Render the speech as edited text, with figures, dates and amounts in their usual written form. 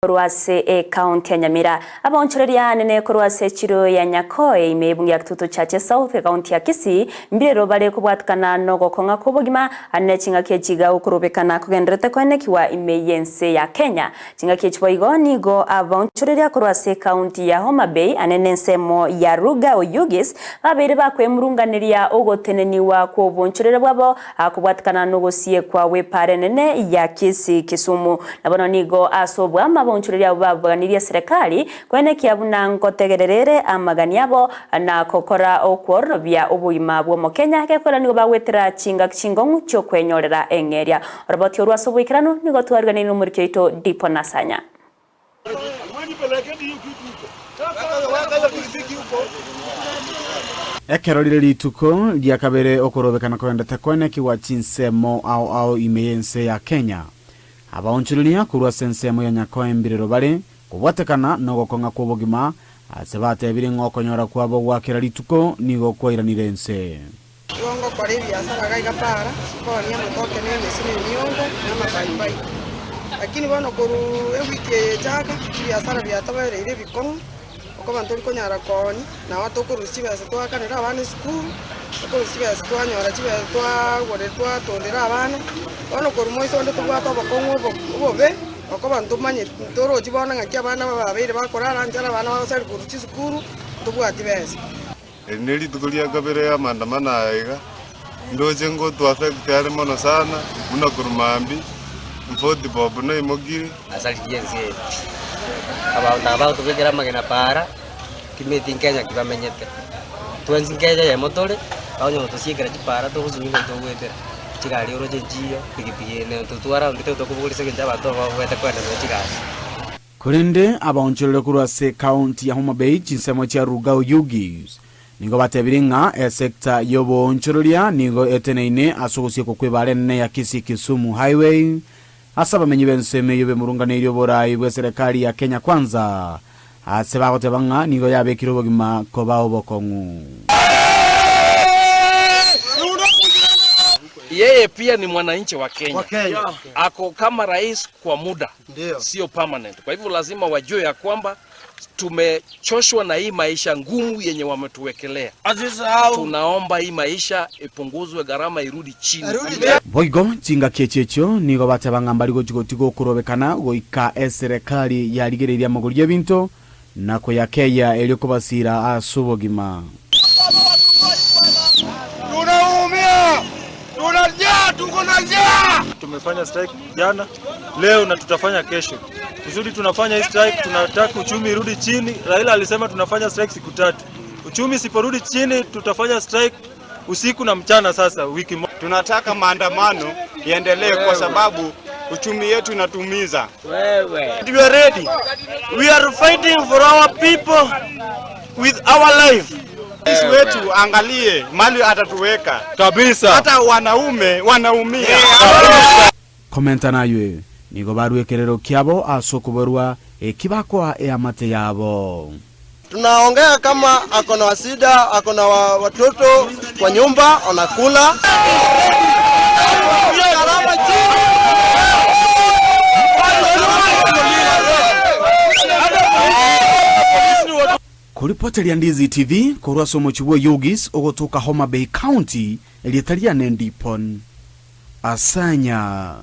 Korwa ase ekaunti ya Nyamira, abaonchoreria anene korwa ase echiro ya Nyakoe ime y'ebunge ya Kitutu Chache South ekaunti ya Kisii mbirero bare kobwatikana nogokong'a kw'obogima ane chingaki echi iga okorobekana kogendererete koenekiwa ime y'ense ya Kenya. Chingaki echi boigo nigo abaonchoreria korwa ase ekaunti ya Homa Bay ane nensemo ya Ruga Oyugis babeire bakwemurunganeria ogoteneniwa kw'obonchoreria bwabo Akobwatikana nogosiekwa gw'epaara enene ya Kisii Kisumu. Na bono nigo ase obwama abaonchoreria abwo babaganirie eserekari koenekia buna ngotegerera ere amagani abo na gokora okwororobia obogima bw'Omokenya gekogera nigo bagwetera chingaki chingong'u chi'okwenyorera eng'eria. Oroboti orwo ase oboikeranu nigo twariganeirie nomoriki oito Dipo Nasanya. Ekero rire rituko ria kabere okorobekana koendete koenekigwa chinsemo ao ao ime y'ense ya Kenya. Abaonchoreria korwa ase ensemo ya Nyakoe-Mbirero bare kobwatekana nogokong'a kw'obogima ase batebire ng'a okonyora kwabo gwa kera rituko nigo kwairanire ense. Igo ngokora ebiasara iga iga para, nkoonia amatoke na emesi na emiongo na amapaipai. Lakini bono korwa ewiki eye echaka, ebiasara biatobereire ebikong'u, okoba ntori konyara koonia, nabo tokorusia chibesa twakanera abana esukuru, tokorusia chibesa twanyora chibesa twagorera twatondera abana. Bono korwa moiso onde tobwate obokong'u obo obobe, okoba ntomanyeti ntorochi bono ng'aki abana babeire bakorara nchara abana bagosari korwa chisukuru, ntobwati besa. Eri nerituko ria kabere y'amaandamano aya iga, ndoche ngotu affect are mono sana, buna korwa mambia, mfoti bob naimokire. Asaririe ense eye pi. Abanto aba bagotobekera amagena paara, timeti nkenya ki bamenyete. Twensi nkenya eyemo tore, bakonya gotosiekera chipaara togosunyigwa togoetera, chigari oroche nchiyo, pikipiki ene totwara onde tokobogoria ase eng'encho abanto babaete koenda nabo chigasi. Korende abaonchorere korwa ase ekaunti ya Homa Bay chinsemo chia Ruga Oyugis nigo batebire ng'a esecta y'oboonchoreria nigo eteneine ase ogosiekwa kw'ebaara enene ya Kisii Kisumu Highway ase abamenyi b'ensemo eyio bemurunganeirie oborai bw'eserekari ya Kenya Kwanza ase bagoteba ng'a nigo yabekire obogima koba obokong'u. Yeye pia ni mwananchi wa Kenya, ako kama rais kwa muda. Sio permanent. Kwa hivyo lazima wajue ya kwamba tumechoshwa na hii maisha ngumu yenye wametuwekelea. Tunaomba hii maisha ipunguzwe, gharama irudi chini. Boigo chingaki echi echio nigo bateba ng'a mbari gochia gotiga okorobekana goika eserekari yarigereirie amagori y'ebinto na koyakeeyia erio kobasiira ase obogima. Tunaumia, tuna njaa, tuko na njaa. Tumefanya strike jana, leo na tutafanya kesho. Kusudi tunafanya hii strike, tunataka uchumi irudi chini. Raila alisema tunafanya strike siku tatu. Uchumi isiporudi chini, tutafanya strike usiku na mchana. Sasa wiki moja. Tunataka maandamano iendelee kwa sababu uchumi yetu inatumiza. We are ready. We are fighting for our people with our life. Rais wetu angalie mali atatuweka Kabisa. hata wanaume wanaumia. Komenta naywe, nigo barue ekerero kiabo ase okoborwa eki bakoa eamate yabo. Tunaongea kama ako na shida, ako na watoto kwa nyumba wanakula. Koripoteria Ndizi TV korwa ase omochie bwa Oyugis ogotoka Homa Bay County, erieta riane Ndipon Asanya.